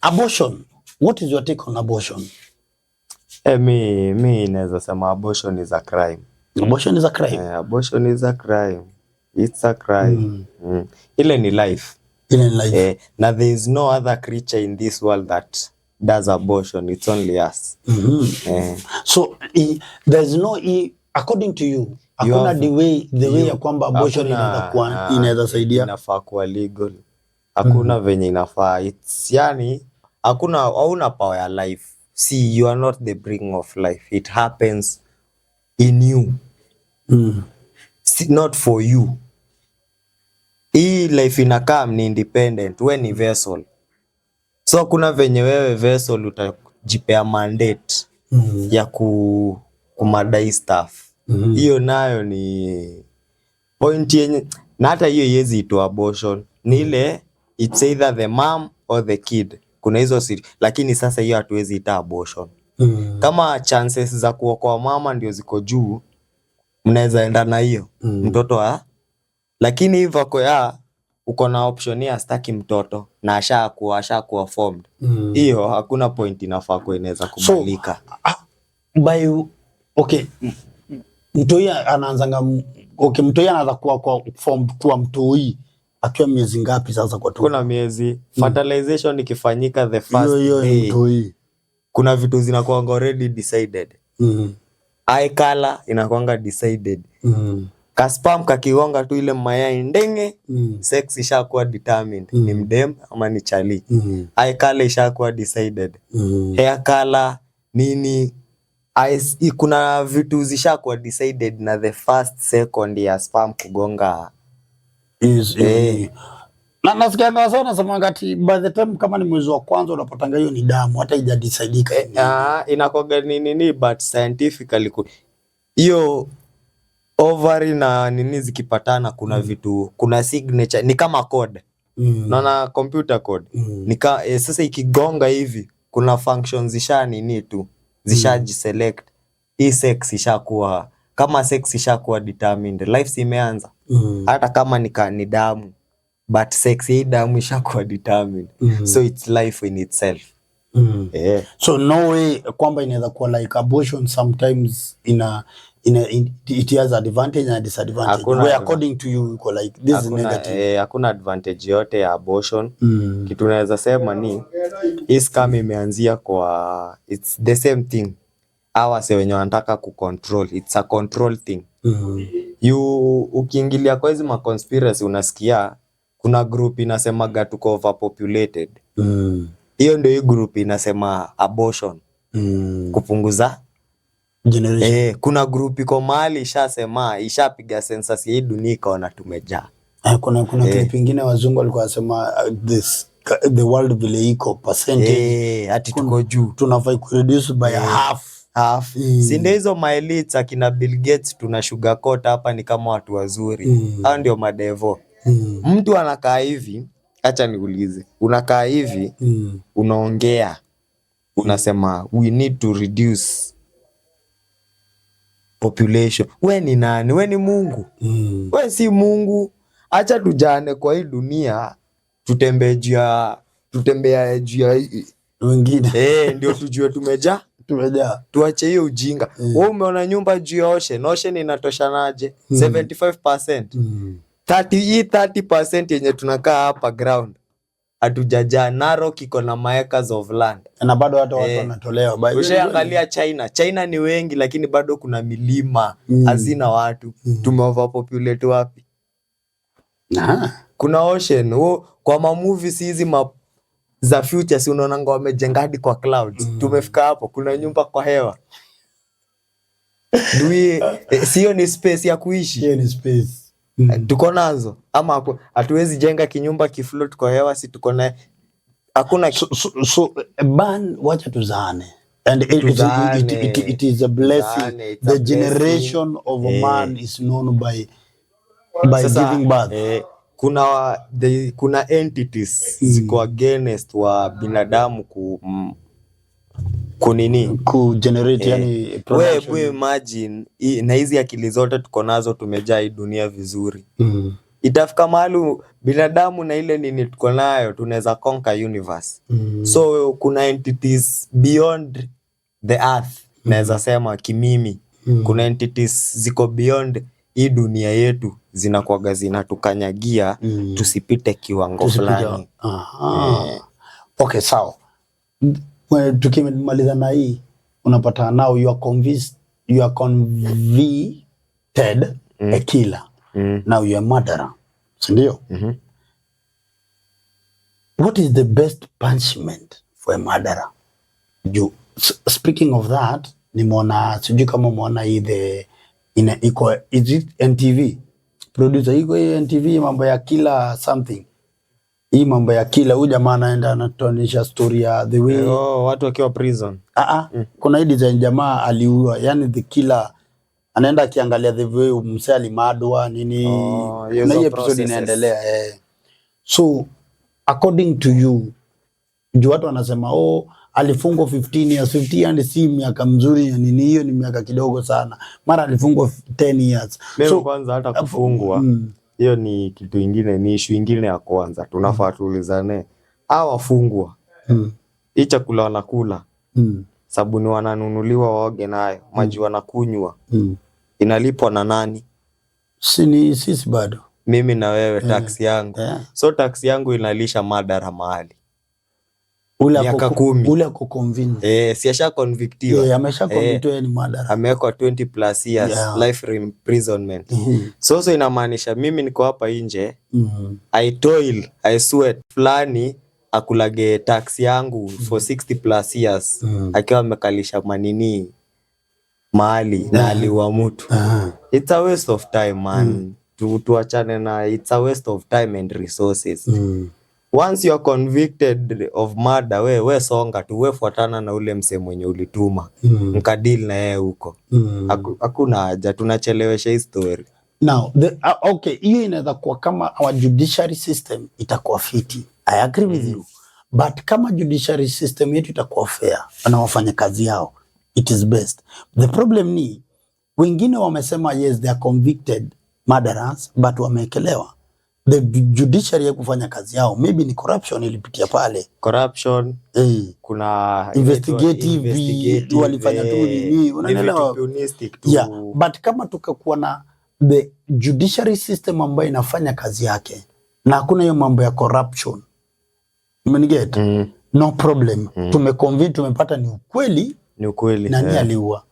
Abortion. What is your take on abortion? Mi naweza sema abortion is a crime. Abortion is a crime. Abortion is a crime. It's a crime. Ile ni life. Ile ni life. Na there is no other creature in this world that does abortion. It's only us. So there's no according to you, hakuna the way ya kwamba abortion inaweza kuwa inaweza saidia. Inafaa kuwa legal. Hakuna venye inafaa. It's yani hakuna, hauna power ya life. See, you are not the bring of life. It happens in you. See, not for you. Hii life inakaa ni independent, we ni vessel. So kuna venye wewe vessel utajipea mandate ya kumadai stuff. Hiyo nayo ni point yenye na hata hiyo iwezi itwa abortion. Ni ile it's either the mom or the kid. Kuna hizo siri, lakini sasa hiyo hatuwezi ita abortion. Kama chances za kuokoa mama ndio ziko juu, mnaweza enda na hiyo mtoto wa, lakini hivyo ako ya uko na option ya staki mtoto na ashakuwa formed, hiyo hakuna point inafaa kuwa inaweza kubalika. Ah, by okay, mtoi anaanzanga, okay, mtoi anaanza kuwa kwa form kuwa mtoi akiwa miezi ngapi sasa kwa tumbo? Kuna miezi fertilization ikifanyika the first Hiyo hiyo ni day, mtoi. Kuna vitu zinakuanga already decided. Eye color inakuanga decided. Kasperm kakigonga tu ile mayai ndenge, sex ishakuwa determined, ni mdem ama ni chali. Eye color ishakuwa decided. Hair color nini eyes, kuna vitu zishakuwa decided na the first second ya sperm kugonga. Is, na nasikianga wasee wanasemanga ati by the time kama ni mwezi wa kwanza unapatanga hiyo ni damu, hata haijadecidika. Ah, inakuwaga ni nini, but scientifically hiyo ovary na nini zikipatana, kuna vitu, kuna signature, ni kama code. Naona computer code. Sasa ikigonga hivi kuna functions zisha nini tu zishajiselect. Hii sex ishakuwa, kama sex ishakuwa determined, life si imeanza? Hata kama ni damu, but sex hii damu ishakuwa determined. So it's life in itself. So no way kwamba inaweza kuwa like abortion sometimes ina it has advantage and disadvantage. Hakuna. Where according to you iko like this is Hakuna, negative. hakuna advantage yote ya abortion. Kitu naweza sema ni hii scam imeanzia kwa, it's the same thing, hawa wase wenye wanataka kucontrol, it's a control thing. You ukiingilia kwa hizi ma conspiracy unasikia kuna group inasemaga tuko overpopulated. Hiyo ndio hii group inasema abortion kupunguza generation. Kuna group iko mahali ishasema, ishapiga census ya hii dunia ikaona tumejaa. Kuna clip ingine wazungu walikuwa wanasema this the world vile iko percentage ati tuko juu. Tunafai kureduce by half. Half. Si ndio hizo maelites akina Bill Gates tuna sugarcoat hapa ni kama watu wazuri. Hao ndio madevo. Mtu anakaa hivi, acha niulize, unakaa hivi, unaongea, unasema we need to reduce population. We ni nani? We ni Mungu? We si Mungu. Acha tujane kwa hii dunia, tutembea juu ya Wengine. Ndio tujue tumejaa. Tumejaa. Tuache hiyo ujinga. Wewe umeona nyumba juu ya ocean, ocean inatoshanaje? 75%. 30, hii 30% yenye tunakaa hapa ground hatujajaa. Narok iko na maacres of land. Na bado hata watu wanatolewa. By the way, Ushaangalia China? China ni wengi lakini bado kuna milima hazina watu. Tumeoverpopulate wapi? Aha. Kuna ocean. Kwa ma movies hizi za future si unaonanga wamejenga hadi kwa clouds? Tumefika hapo, kuna nyumba kwa hewa. Do we, sio ni space ya kuishi? Hiyo ni space. Tuko nazo ama hatuwezi jenga kinyumba kifloat kwa hewa? Si tuko na hakuna? So ban, wacha tuzaane. And Tuzaane. it is a blessing. Tuzaane, it's The a blessing. Generation of a man is known by Sasa, giving birth. Kuna entities ziko against wa binadamu kunini Ku generate, yani We production. Hebu imagine na hizi akili zote tuko nazo tumejaa hii dunia vizuri. Itafika mahali binadamu na ile nini tuko nayo tunaweza conquer universe. So kuna entities beyond the earth, naweza sema kimimi. Kuna entities ziko beyond hii dunia yetu, zinakuwaga zinatukanyagia tusipite kiwango fulani. Aha. Okay, sawa. Tukimaliza na hii, unapata now you are convinced, you are convicted a killer. Now you are murderer. Si ndio? Mhm. What is the best punishment for a murderer? Juu speaking of that, nimeona, sijui kama umeona hii, the ina iko, is it NTV producer, iko hii NTV, mambo ya kila something, hii mambo ya kila huyu jamaa anaenda anatuonyesha story ya the way Oh, watu wakiwa prison. Ah, ah, kuna hii design jamaa aliua, yani the killer anaenda akiangalia the way msee alimadwa nini. Oh, Na hizo hii episode processes. inaendelea, eh. So according to you, juu watu wanasema, oh, alifungwa 15 years. 15 years si miaka mzuri ya nini, hiyo ni miaka kidogo sana. Mara alifungwa 10 years. Mimi So kwanza hata kufungwa hiyo ni kitu ingine, ni ishu ingine ya kwanza tunafaa tuulizane. Hawa wafungwa, hii chakula wanakula, sabuni wananunuliwa waoge nayo, maji wanakunywa, inalipwa na nani? Si ni sisi bado? Mimi na wewe, tax yangu. So tax yangu inalisha murderer mahali Ule miaka ako 10. Ule ako convinced. Eh, si asha convictiwa? Yeah, amesha convictiwa yeye ni murderer. Amewekwa 20 plus years life imprisonment. So inamaanisha mimi niko hapa nje, I toil, I sweat, fulani akulage tax yangu for 60 plus years akiwa amekalisha manini mahali na aliua mtu. It's a waste of time, man. Tuachane na, it's a waste of time and resources. Once you are convicted of murder, we songa tu, we fuatana na ule msee mwenye ulituma, mkadeal na yeye huko. Hakuna haja tunachelewesha hii story. Now, okay, hiyo inaweza kuwa kama our judiciary system itakuwa fiti. I agree with you. But kama judiciary system yetu itakuwa fair na wafanya kazi yao, it is best. The problem ni wengine wamesema yes, they are convicted murderers but wameekelewa. The judiciary ya kufanya kazi yao, maybe ni corruption ilipitia pale. Corruption, kuna Investigative, investigative, walifanya tu nini, ni unanielewa? vitu punistic tu. Yeah, but kama tukakuwa na the judiciary system ambayo inafanya kazi yake na hakuna hiyo mambo ya corruption, umeniget? No problem. Tumeconvince, tumepata ni ukweli. Ni ukweli. Nani aliua,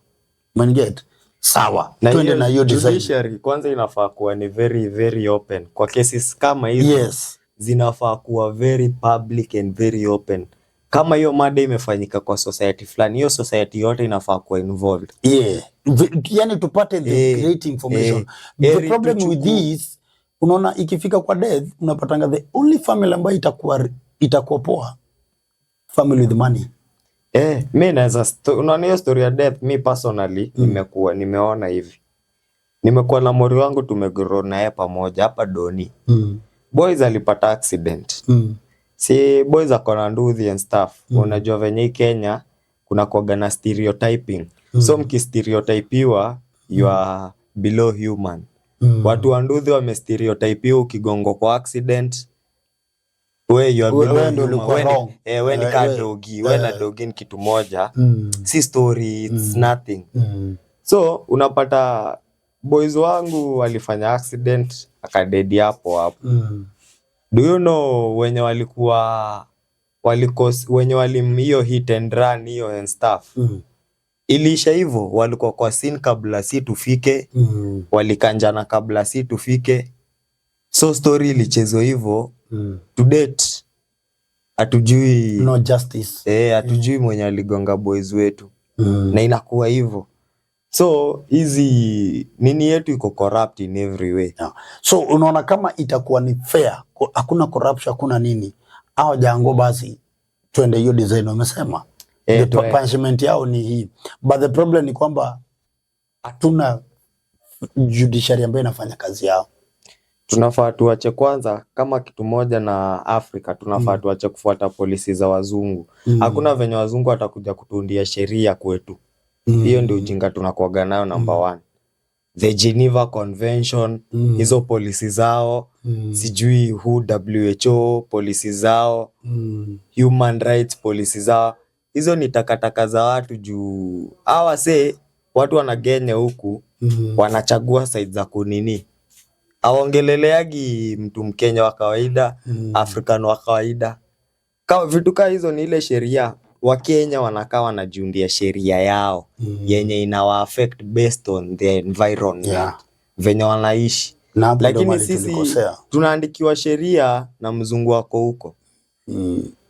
umeniget? Sawa, Na twende hiyo na hiyo design. Judiciary kwanza inafaa kuwa ni very very open kwa cases kama hizo. Zinafaa kuwa very public and very open. Kama hiyo mada imefanyika kwa society fulani, hiyo society yote inafaa kuwa involved. Yeah. Yani tupate the great information. The Heri problem with this, unaona ikifika kwa death, unapatanga the only family ambayo itakuwa poa, family with money. Eh, mi naweza unaona hiyo story ya death, mi personally nimekuwa nimeona hivi. Nimekuwa na mori wangu, tumegrow naye pamoja hapa Doni. Boys alipata accident. Si boys ako na nduthi and stuff. Unajua venye hii Kenya kuna kuwaga na stereotyping. So mkistereotypiwa, you are below human. Watu wa nduthi wamestereotypiwa, ukigongwa kwa accident, we you are below We ndio human. ulikuwa We ni, wrong. we ni ka dogi, we na dogi ni kitu moja. Si story, it's nothing. So unapata boys wangu walifanya accident, akadedi hapo hapo. Do you know wenye walikuwa walikos, wenye walim hiyo hit and run hiyo and stuff, iliisha hivyo, walikuwa kwa scene kabla si tufike, walikanjana kabla si tufike, so story ilichezwa hivyo. To date hatujui. No justice. Eh, hatujui mwenye aligonga boys wetu. Na inakuwa hivyo, so hizi nini yetu iko corrupt in every way. Yeah. So unaona kama itakuwa ni fair, hakuna corruption, hakuna nini, au jango, basi twende hiyo design wamesema. Eh, The punishment yao ni hii, but the problem ni kwamba hatuna judiciary ambayo inafanya kazi yao. Tunafaa tuache kwanza kama kitu moja na Afrika tunafaa tuache kufuata policy za wazungu. Hakuna venye wazungu watakuja kutuundia sheria kwetu. Hiyo ndio ujinga tunakuwaga nayo number one. The Geneva Convention, hizo policy zao, sijui who, WHO policy zao, human rights policy zao, hizo ni takataka za watu, juu hawa se watu wanagenya huku wanachagua side za kunini, aongeleleagi mtu Mkenya wa kawaida, African wa kawaida. Kama vitu kaa hizo ni ile sheria Wakenya wanakaa wanajiundia sheria yao yenye inawa affect based on the environment venye wanaishi, Na hapo ndo lakini mahali sisi tulikosea. Tunaandikiwa sheria na mzungu wako huko.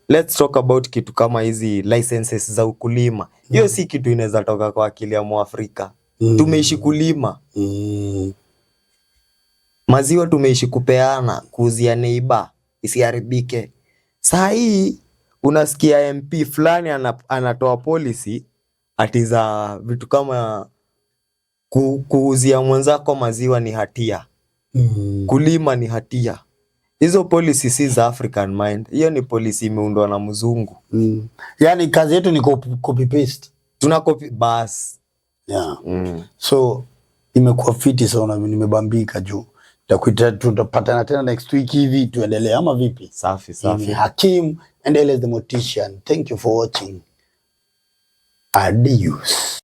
Let's talk about kitu kama hizi licenses za ukulima. Hiyo si kitu inaweza toka kwa akili ya Mwafrika. Tumeishi kulima maziwa, tumeishi kupeana, kuuzia neighbor isiharibike. Saa hii unasikia MP fulani anatoa policy ati za vitu kama kuuzia mwenzako maziwa ni hatia, kulima ni hatia. Hizo policy si za African mind, hiyo ni policy imeundwa na mzungu. Yani kazi yetu ni copy paste. Tuna copy bas. So imekuwa fiti sana, nimebambika juu. Takuita, tutapatana tena next week hivi tuendelee ama vipi? Safi Ni safi. Hakim and Eles the Mortician. Thank you for watching. Adios.